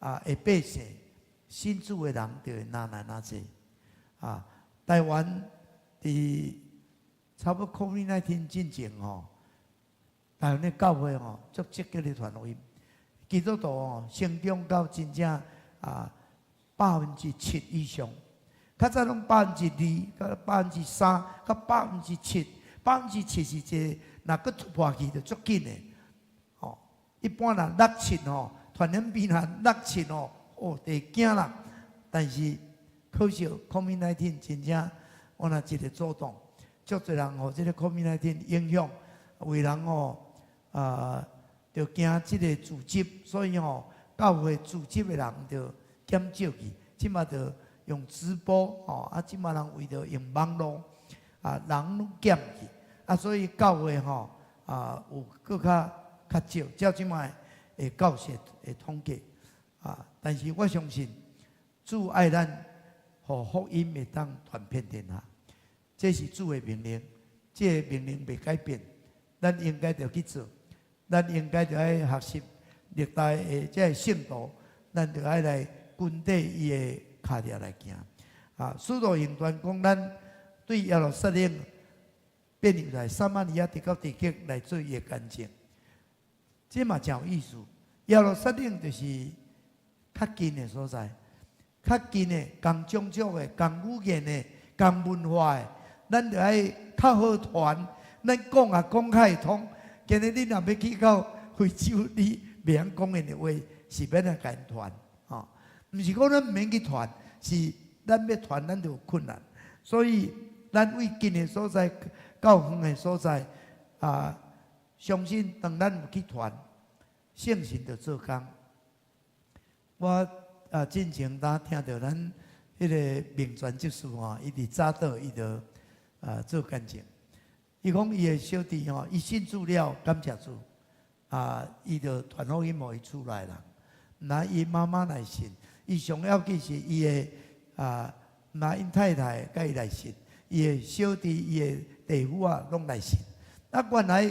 啊的百姓信主的人就會愈來愈濟啊。台灣佇差不多 COVID-19 進前吼，台灣的教會吼足積極咧傳福音，基督徒吼成長到真正啊7%以上，較早攏2%、佮3%、佮百分之七，百分之七是一個，若閣突破去就足緊的。吼，一般人六七吼，傳染病若六七吼，哦，就會驚啦。但是可惜，COVID-19 真正我若一個阻擋，足濟人予這個 COVID-19 影響，為人吼啊，就驚這個聚集，所以吼教會聚集的人就減少去。這馬就用直播吼，啊，這馬人為著用網路啊，人攏減去，啊，所以教會吼啊有閣較較少，照這馬的教協的統計啊，但是我相信主愛咱，予福音會當傳遍天下，這是主的命令，這個命令袂改變，咱應該著去做，咱應該著愛學習歷代的這個聖徒，咱著愛來跟綴伊的跤跡來行。啊，使徒行傳講，咱對耶路撒冷變猶太、撒瑪利亞直到地極來做伊的見證，這嘛誠有意思。耶路撒冷就是較近的所在。較近的、仝種族的、仝語言的、仝文化的，咱著愛較好傳。咱講也講較會通。今日你若欲去到非洲，你袂曉講𪜶的話，是欲按怎共𪜶傳？吼，毋是講咱毋免去傳，是咱欲傳，咱就有困難。所以，咱為近的所在到遠的所在啊，相信當咱有去傳，聖神就做工。我啊，進前當聽著咱彼個明傳執事吼，伊佇早島，伊就啊做見證。伊講伊的小弟吼，伊信主了，感謝主，啊，伊就傳福音予伊厝內人。那伊媽媽來信，伊上要緊是伊的啊，那𪜶太太佮伊來信，伊的小弟、伊的弟婦仔攏來信。啊，原來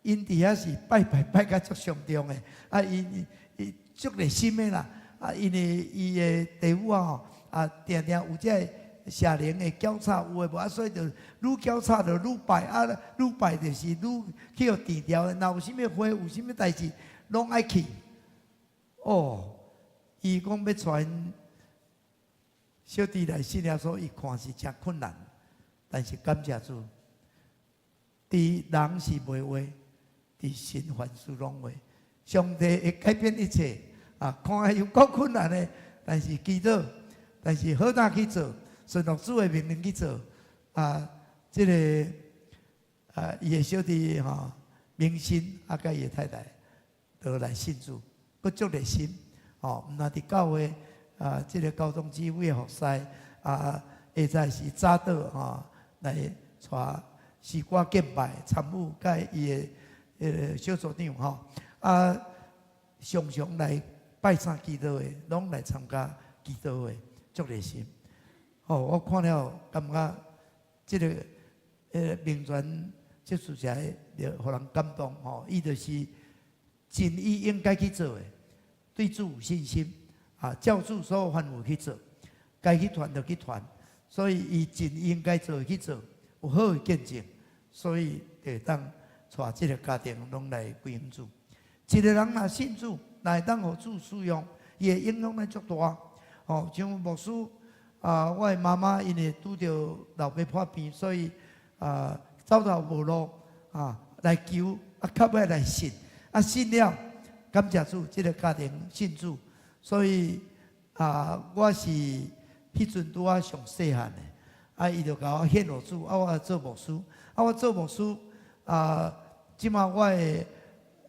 𪜶佇遐是拜拜拜甲足傷重的，啊，𪜶伊足熱心的啦。啊，因為伊的弟婦仔吼，啊，定定有這个邪靈的攪吵，有的無啊，所以就愈攪吵就愈拜，啊，愈拜就是愈去予治療。若有啥物會，有啥物代誌，攏愛去。哦，伊講欲帶𪜶小弟來信耶穌，伊看是誠困難，但是感謝主，佇人是袂話，佇神凡事攏會，上帝會改變一切。啊，看來有夠困難的，但是祈禱，但是好膽去做，順服主的命令去做。啊，這个啊，伊的小弟吼，明心啊，佮伊的太太都來信主，閣足熱心，吼，毋但佇教會啊，這个交通指揮的服侍啊，下晝是早島吼來帶詩歌敬拜參與，佮伊的彼个小組長吼，啊，常常來拜三祈禱會，攏來參加祈禱會，足熱心。吼，我看了感覺這个明傳這事實會予人感動吼，伊就是盡伊應該去做的，對主有信心，啊，照主所吩咐去做，該去傳就去傳，所以伊盡應該做的去做，有好的見證，所以就會當帶這个家庭攏來歸向主。一个人若信主，若會當予主使用，伊的影響力足大。吼，像牧師啊，我的媽媽因為拄著老爸破病，所以啊走投無路啊來求啊，較尾來信啊信了，感謝主，這个家庭信主，所以啊我是彼陣拄仔上細漢的，啊伊就共我獻予主，啊我做牧師，啊我做牧師啊，這馬我的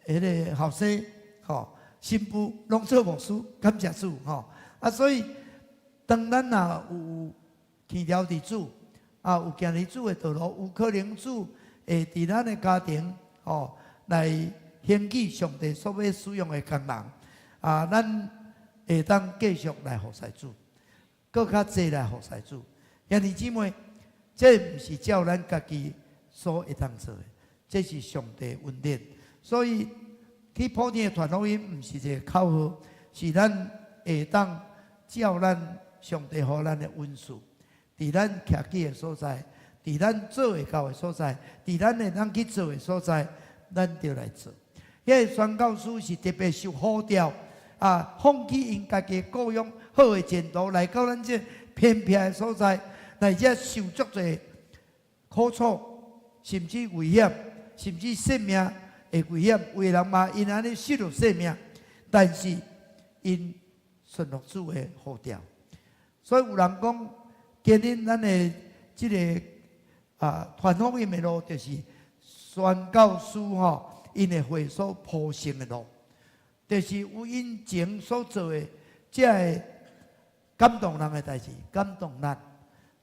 彼个後生吼新婦攏做牧師，感謝主吼。啊，所以當咱若有牽牢佇主，啊有行佇主的道路，有可能主會佇咱的家庭吼來興起上帝所欲使用的工人，啊，咱會當繼續來服侍主，閣較濟來服侍主。兄弟姊妹，這毋是照咱家己所會當做的，這是上帝恩典。所以去普天的傳福音，毋是一个口號，是咱會當照咱上帝予咱的恩賜，佇咱徛起的所在，佇咱做會到的所在，佇咱會當去做的所在，咱就來做。彼个宣教師是特別受呼召啊，放棄𪜶家己的故鄉好的前途，來到咱這偏僻的所在，來遮受足濟苦楚，甚至危險，甚至性命的危險，有的人嘛因按呢失去性命，但是𪜶順服主的呼召。所以有人講，今日咱的這个啊傳福音的路，就是宣教師吼，𪜶的血所鋪成的路，就是有𪜶前所做的，這个感動人的代誌，感動咱。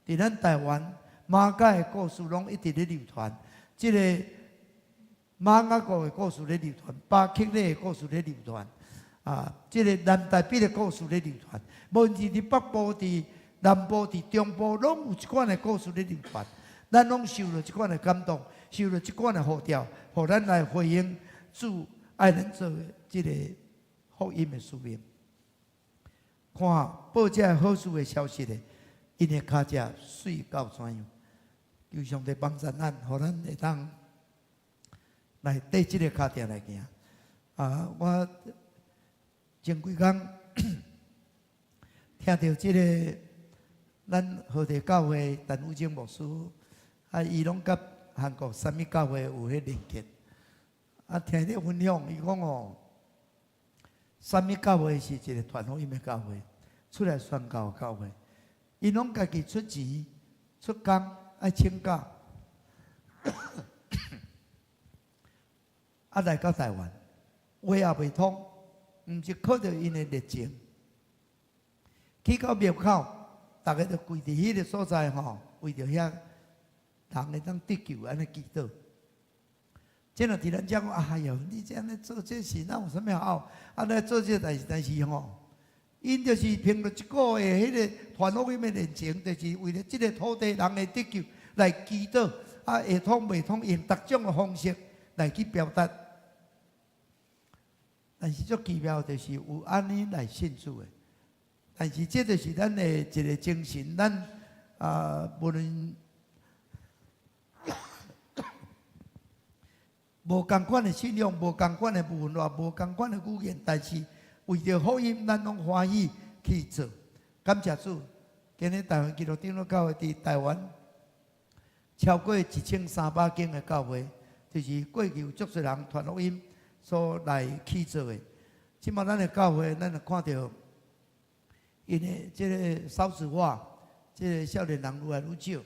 佇咱台灣瑪加的故事攏一直咧流傳，這个瑪雅各的故事咧流傳，巴克禮的故事咧流傳，啊，這个南台北的故事咧流傳，無論是佇北部、佇南部、佇中部，攏有這款的故事咧流傳。咱攏受著這款的感動，受著這款的呼召，予咱來回應主愛咱做的這个福音的使命。看報這个好事的消息的，𪜶的跤跡媠到怎樣？求上帝幫助咱，予咱會當來綴這个跤跡來行。啊，我前幾工聽著這个咱和地教會陳宇晶牧師，啊，伊攏佮韓國三一教會有彼連結。啊，聽咧分享，伊講哦，三一教會是一个傳福音的教會，出來宣教的教會，𪜶攏家己出錢出工愛請假，啊來到台灣，話也袂通，毋是靠著𪜶的熱情。去到廟口，逐家就跪佇彼个所在吼，為著遐人會當得救按呢祈禱。這若佇咱遮講，哎喲，你這按呢做這事，哪有啥物好？按呢做這代誌，但是吼，𪜶就是憑著這個的彼个傳福音的熱情，就是為了這个土地人會得救來祈禱，啊，會通袂通用逐種的方式來去表達。但是足奇妙，就是有按呢來信主的。但是這就是咱的一个精神，咱啊，無論無仝款的信仰，無仝款的文化，無仝款的語言，但是為著福音，咱攏歡喜去做。感謝主，今日台灣基督長老教會佇台灣超過1300間的教會，就是過去有足濟人傳福音所來去做的。這馬咱的教會，咱就看著，𪜶的這个少子化，這个少年人愈來愈少，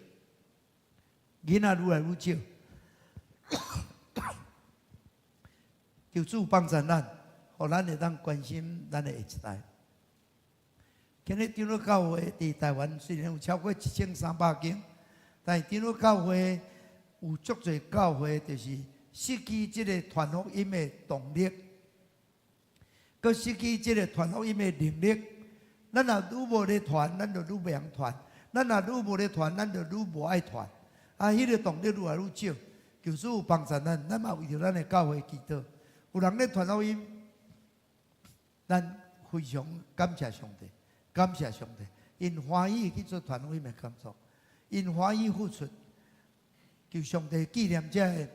囡仔愈來愈少。求主幫助咱，予咱會當關心咱的下一代。今日長老教會佇台灣雖然有超過1300間，但是長老教會有足濟教會，就是失去這個傳福音的動力，閣失去這個傳福音的能力。咱若愈無咧傳，咱就愈袂曉傳；咱若愈無咧傳，咱就愈無愛傳。啊，彼个動力愈來愈少。求主幫助咱，咱嘛為著咱的教會祈禱。有人咧傳福音，咱非常感謝上帝，感謝上帝，𪜶歡喜去做傳福音的工作，𪜶歡喜付出，求上帝紀念這个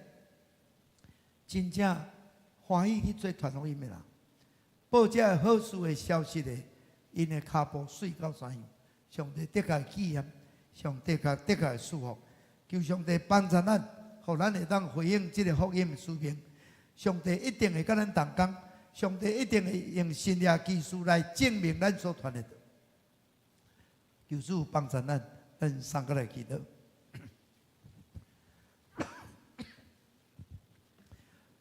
真正歡喜去做傳福音的人，報這个好事的消息的，𪜶的跤步媠到怎樣？上帝的確紀念，上帝的確會祝福，求上帝幫助咱，予咱會當回應這个福音的使命。上帝一定會佮咱同工，上帝一定會用神蹟奇事來證明咱所傳的道。求主幫助咱，咱三個來祈禱。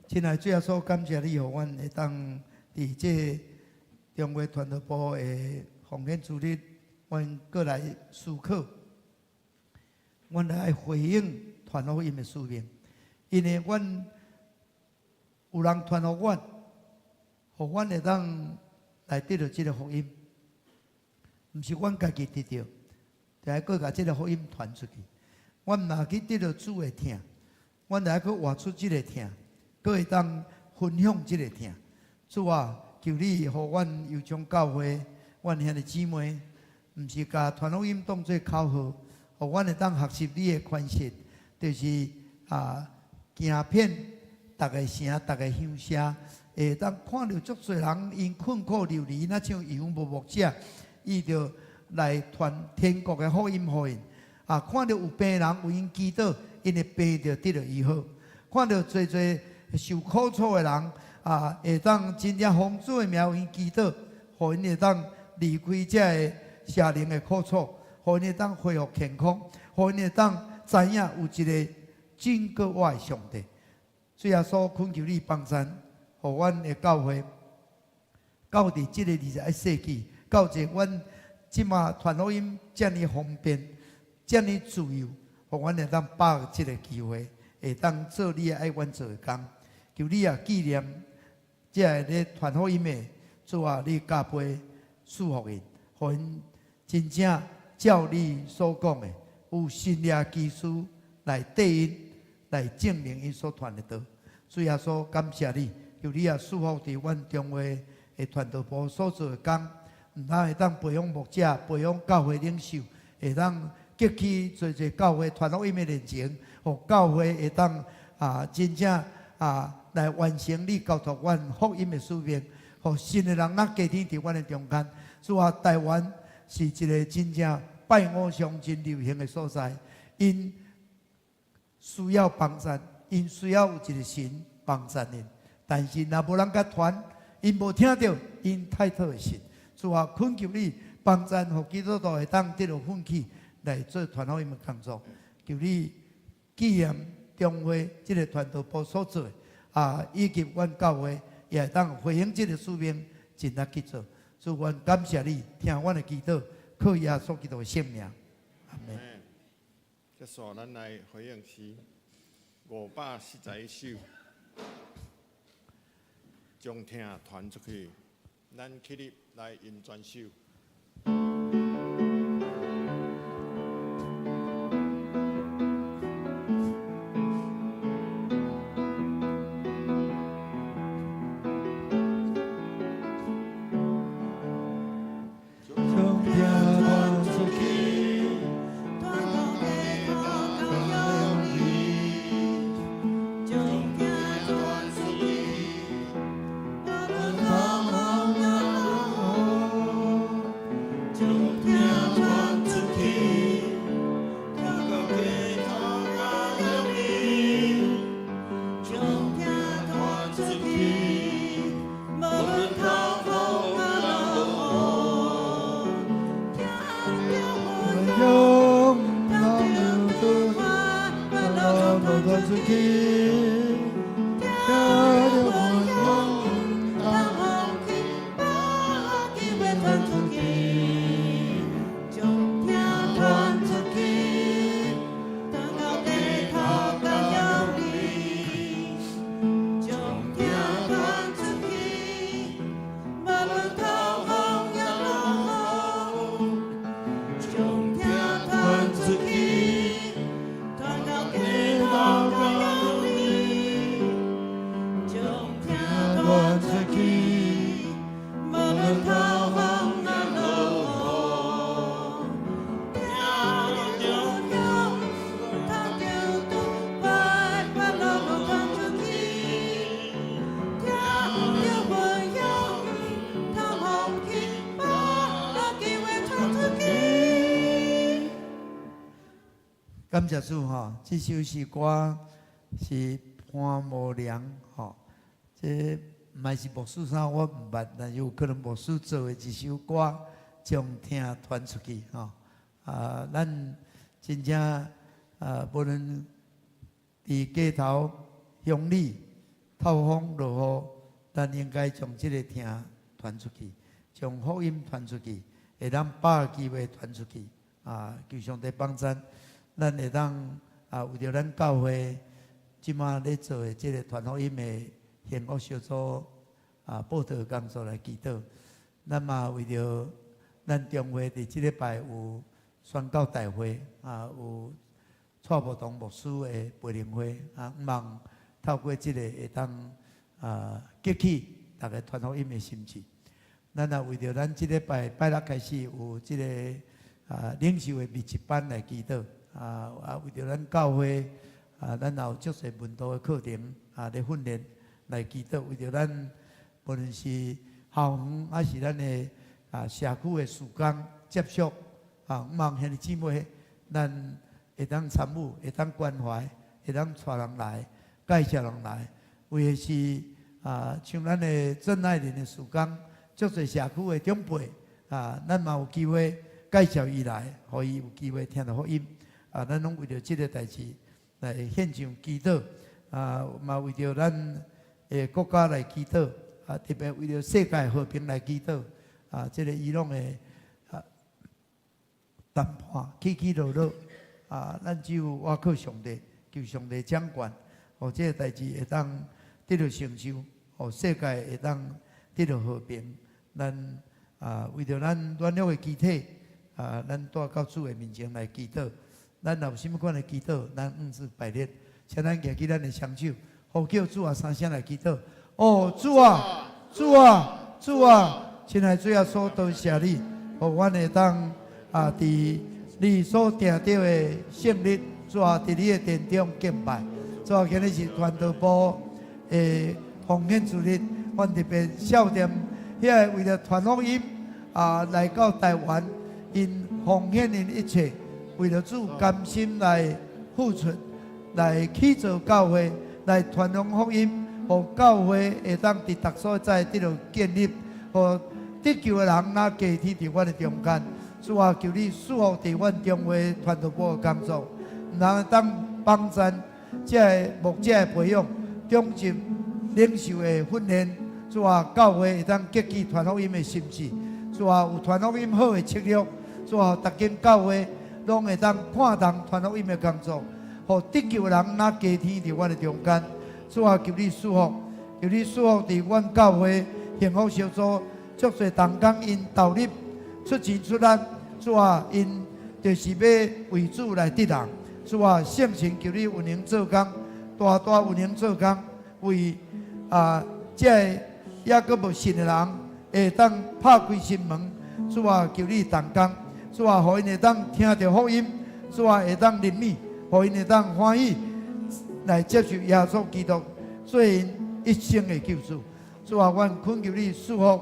親愛的主耶穌，感謝你，予阮會當佇這中華傳道部的奉獻主日，阮閣來思考，阮來回應傳福音的使命，因為阮。有人傳予阮，予阮會當來得著這个福音，毋是阮家己得著，就愛閣共這个福音傳出去。阮若去得著主的疼，阮就愛閣活出這个疼，閣會當分享這个疼。主啊，求你予阮油樟教會，阮兄弟姊妹，毋是共傳福音當做口號，予阮會當學習你的款式，就是啊，行遍逐个城，逐个鄉社，會當看著足濟人𪜶困苦流離，若像羊無牧者，伊就來傳天國的福音予𪜶。啊，看著有病人為𪜶祈禱，𪜶的病就得著醫好。看著濟濟受苦楚的人，啊，會當真正奉主的名為𪜶祈禱，予𪜶會當離開這个邪靈的苦楚，予𪜶會當恢復健康，予𪜶會當知影有一个拯救我的上帝。主耶穌懇求你幫贊，予阮的教會到佇這个21世紀，到這阮這馬傳福音遮爾方便，遮爾自由，予阮會當把握這个機會，會當做你愛阮做的工。求你也紀念這个咧傳福音的，主啊，你加倍賜福𪜶，予𪜶真正照你所講的，有神蹟奇事來綴𪜶，來證明𪜶所傳的道。主耶穌，感謝你，求你也賜福佇阮中華的傳道部所做的工，毋但會當培養牧者、培養教會領袖，會當激起濟濟教會傳福音的熱情，予教會會當啊真正啊來完成你交託阮福音的使命，予神的人咱家庭佇阮的中間。主啊，台灣是一个真正拜偶像真流行的所在，𪜶需要幫贊，𪜶需要有一个神幫贊𪜶。但是若無人共傳，𪜶無聽著，𪜶太討會信。主啊，懇求你幫贊，予基督徒會當得著奮起來做傳福音的工作。求你紀念中華這个傳道部所做的，啊，以及阮教會也會當回應這个使命，盡力去做。主，阮感謝你，聽阮的祈禱，靠耶穌基督的聖名，阿門。接續咱來回應詩541首，將疼傳出去，咱起立來吟全首。將疼傳出去，傳到地頭到永遠，將疼傳出去，無論頭風也落雨，將疼傳出去，傳到地頭到永遠，將疼傳出去，無論頭風也落雨，聽著阮用老的老傳出去，聽著阮用當風起，把機會傳出去，將疼傳出去，傳到地頭到永遠，將疼傳出去，無論頭風也落雨，將疼傳出去，傳到地頭到永遠，將疼傳出去，無論頭風也落雨，聽著響，聽著拄快快樂樂傳出去，聽著分享，透風起，把機會傳出去。感謝主吼，這首詩歌是潘慕良吼，這毋是牧師啥，我毋捌，但是有可能牧師做的一首歌，將疼傳出去吼。啊，咱真正啊，無論佇街頭、鄉里、透風落雨，咱應該將這个疼傳出去，將福音傳出去，會當把握機會傳出去。啊，求上帝幫贊。咱會當啊，為著咱教會這馬咧做的這个傳福音的幸福小組啊，報道工作來祈禱。咱嘛為著咱中會佇這禮拜有宣教大會啊，有蔡伯堂牧師的培靈會啊，望透過這个會當啊激起逐家傳福音的心志。咱也為著咱這禮拜拜六開始有這个啊領袖的密集班來祈禱。啊啊！為著咱教會啊，咱也有足濟門徒的課程啊，咧訓練來祈禱。為著咱無論是校園，還是咱的啊社區的事工接觸啊，望兄弟姊妹，咱會當參與，會當關懷，會當帶人來，介紹人來。為的是啊，像咱的鄭愛玲的事工，足濟社區的長輩啊，咱嘛有機會介紹伊來，予伊有機會聽著福音。啊，咱攏為著這个代誌來獻上祈禱，啊，嘛為著咱的國家來祈禱，啊，特別為著世界和平來祈禱，啊，這个伊朗的啊談判起起落落，啊，咱只有倚靠上帝，求上帝掌權，予這个代誌會當得著成就，予世界會當得著和平。咱啊，為著咱軟弱的肢體，啊，咱帶到主的面前來祈禱。咱若有啥物款的祈禱，咱五字排列，請咱舉起咱的雙手，呼叫主啊三聲來祈禱。哦，主啊，主啊，主啊！親愛的主耶穌，多謝你，予阮會當啊，佇你所定著的聖日，主啊，佇你的殿中敬拜。主啊，今日是傳道部的奉獻主日，阮特別孝念遐个為著傳福音啊來到台灣，𪜶奉獻𪜶一切。為著主甘心來付出，來起造教會，來傳揚福音，予教會會當佇逐所在得著建立，予得救的人若加添佇阮的中間。主啊，求你賜福佇阮中會傳道部的工作，毋通當幫贊這个牧者的培養，長進領袖的訓練，主啊，教會會當激起傳福音的心志，主啊，有傳福音好的策略，主啊，逐間教會攏會當看重傳福音的工作，予得救的人若加添佇阮的中間。主啊，求你賜福，求你賜福佇阮教會幸福小組，足濟同工𪜶投入出錢出力，主啊，𪜶就是欲為主來得人。主啊，聖神求你運行做工，大大運行做工，為啊，這个猶閣無信的人會當拍開心門。主啊，求你同工，主啊，予𪜶會當聽著福音，主啊，會當認命，予𪜶會當歡喜來接受耶穌基督做𪜶一生的救主。主啊，阮懇求你賜福，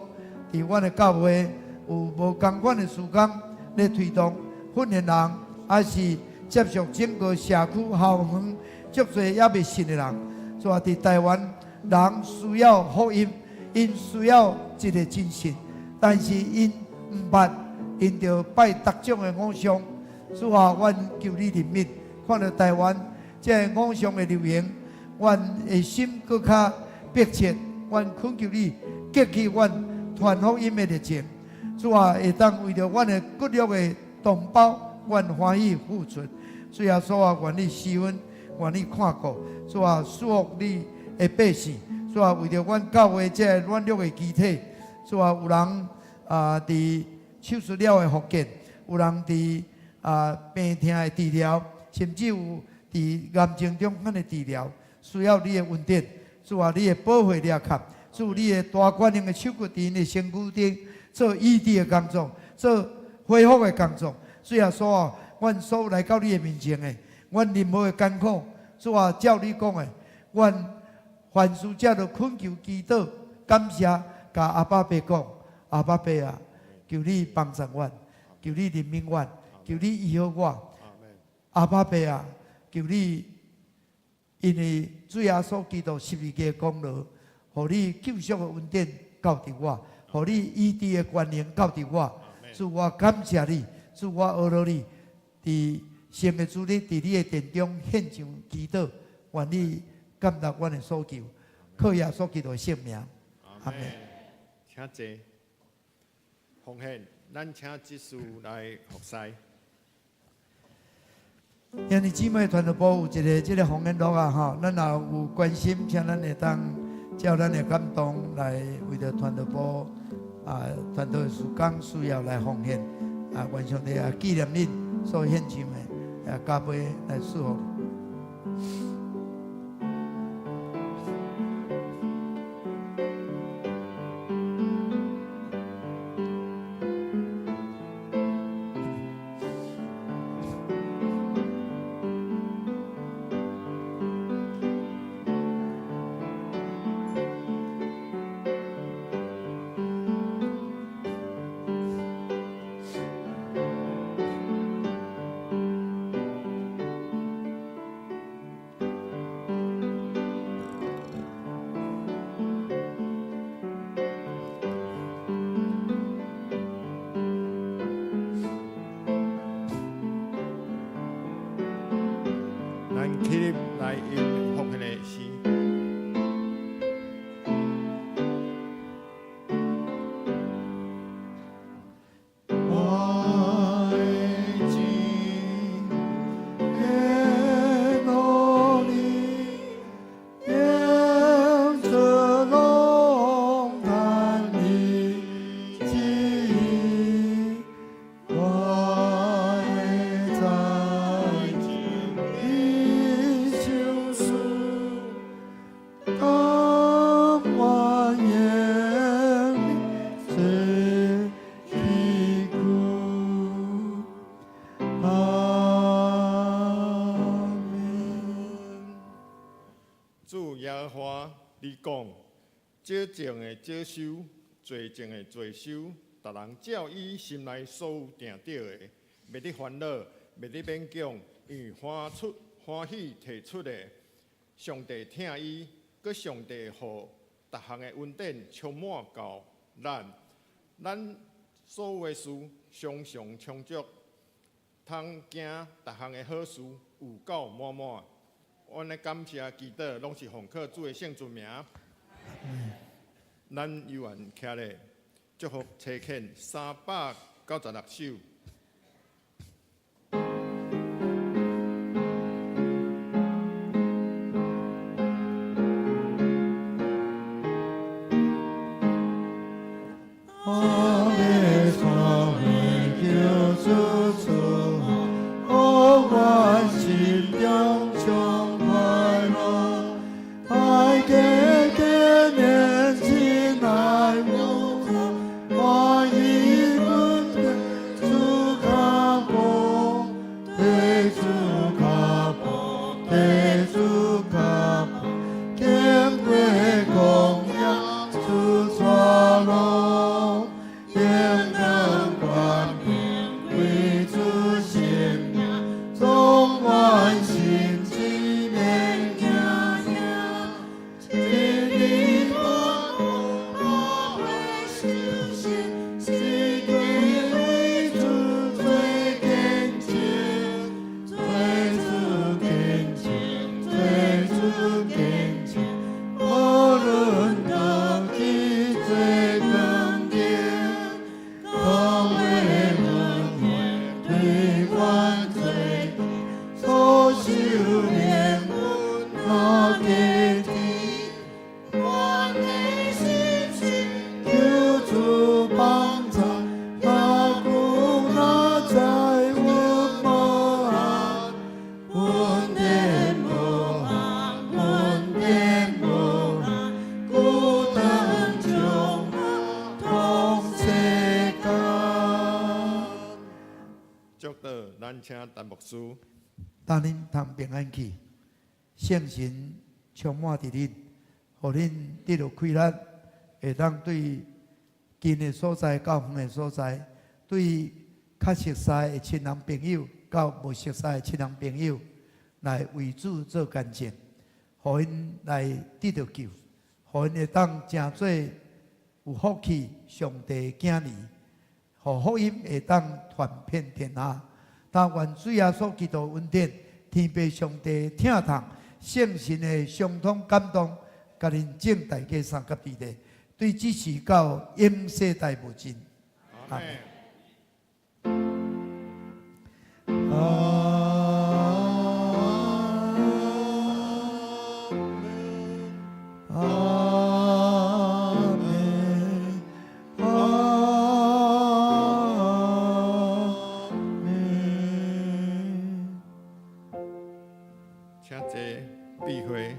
佇阮的教會有無仝款的事工咧推動訓練人，抑是接觸整個社區校園足濟猶未信的人。主啊，佇台灣人需要福音，𪜶需要一个真神，但是𪜶毋捌，𪜶著拜逐種的偶像。主啊，阮求你憐憫，看著台灣這个偶像的流行，阮的心閣較迫切。阮懇求你激起阮傳福音的熱情。主啊，會當為著阮的骨肉的同胞，阮歡喜付出。主耶穌啊，願你施恩，願你看顧。主啊，賜福你的百姓。主啊，為著阮教會這个軟弱的肢體，主啊，有人啊佇手術了的復健，有人佇啊病痛的治療，甚至有佇癌症中間的治療，需要你的恩典。主啊，你的寶血掠吸，主你的大權能的手骨佇𪜶的身軀頂做醫治的工作，做恢復的工作。主耶穌啊，阮所有來到你的面前的，阮任何的艱苦，主啊，照你講的，阮凡事藉著懇求祈禱感謝，共阿爸爸講，阿爸爸啊，求你幫助阮，求你憐憫阮，求你醫好我。阿爸爸啊，求你，因為主耶穌基督十字架功勞，予你救贖的恩典到佇我，予你醫治的權能到佇我。主，我感謝你，主，我阿羅你，佇聖的主日，佇你的殿中獻上祈禱，願你感答阮的所求，靠耶穌基督的聖名，阿門。請坐。奉獻，咱請執事來服侍。兄弟姊妹，傳道部有一个這个奉獻錄啊，吼，咱若有關心，請咱會當照咱的感動來為著傳道部啊，傳道的事工需要來奉獻啊，願上帝也紀念恁所獻上的，也加倍來賜福。咱起立來吟奉獻的詩。我的心的努力，用這龍潭的記憶，我會在你手術，當我眼最貧苦。阿門。主耶和華，你講，少種的少收，濟種的濟收，逐人照伊心內所有定著的，袂得煩惱，袂得勉強，因為歡出歡喜提出的，上帝疼伊，閣上帝予逐項的恩典充滿到咱，咱所有的事常常充足，通行逐項的好事，有夠滿滿。阮的感謝祈禱，攏是奉靠主的聖尊名。咱猶原徛咧，祝福差遣396首。我欲帶阮求主賜福，予阮心中充快樂，愛加堅的真愛有助，歡喜阮綴主跤步，綴主跤步，綴主跤步，經過曠野主帶路，平安權柄歸主聖名，總阮心志免驚嚇。真理托我會實現，是對為主做見證，做主見證，做主見證，無論倒去做光景，講話恩惠對阮做見，所受憐憫若加添。阮的信心求主幫助，若久若在阮無限，恩典無限，恩典無限，孤單將我同世間。祝禱，咱請陳牧師。當恁通平安去，聖神充滿佇恁，予恁得著氣力，會當對近的所在到遠的所在，對較熟似的親人朋友，到無熟似的親人朋友，來為主做見證，予𪜶來得著救，予𪜶會當成做有福氣上帝的囝兒，予福音會當傳遍天下。但願主耶穌基督恩典、天父上帝疼痛、聖神的相通感動，共恁眾大家相佮佇咧，對這時到永世代無盡。阿們。阿們，阿們，阿們。請坐，閉會。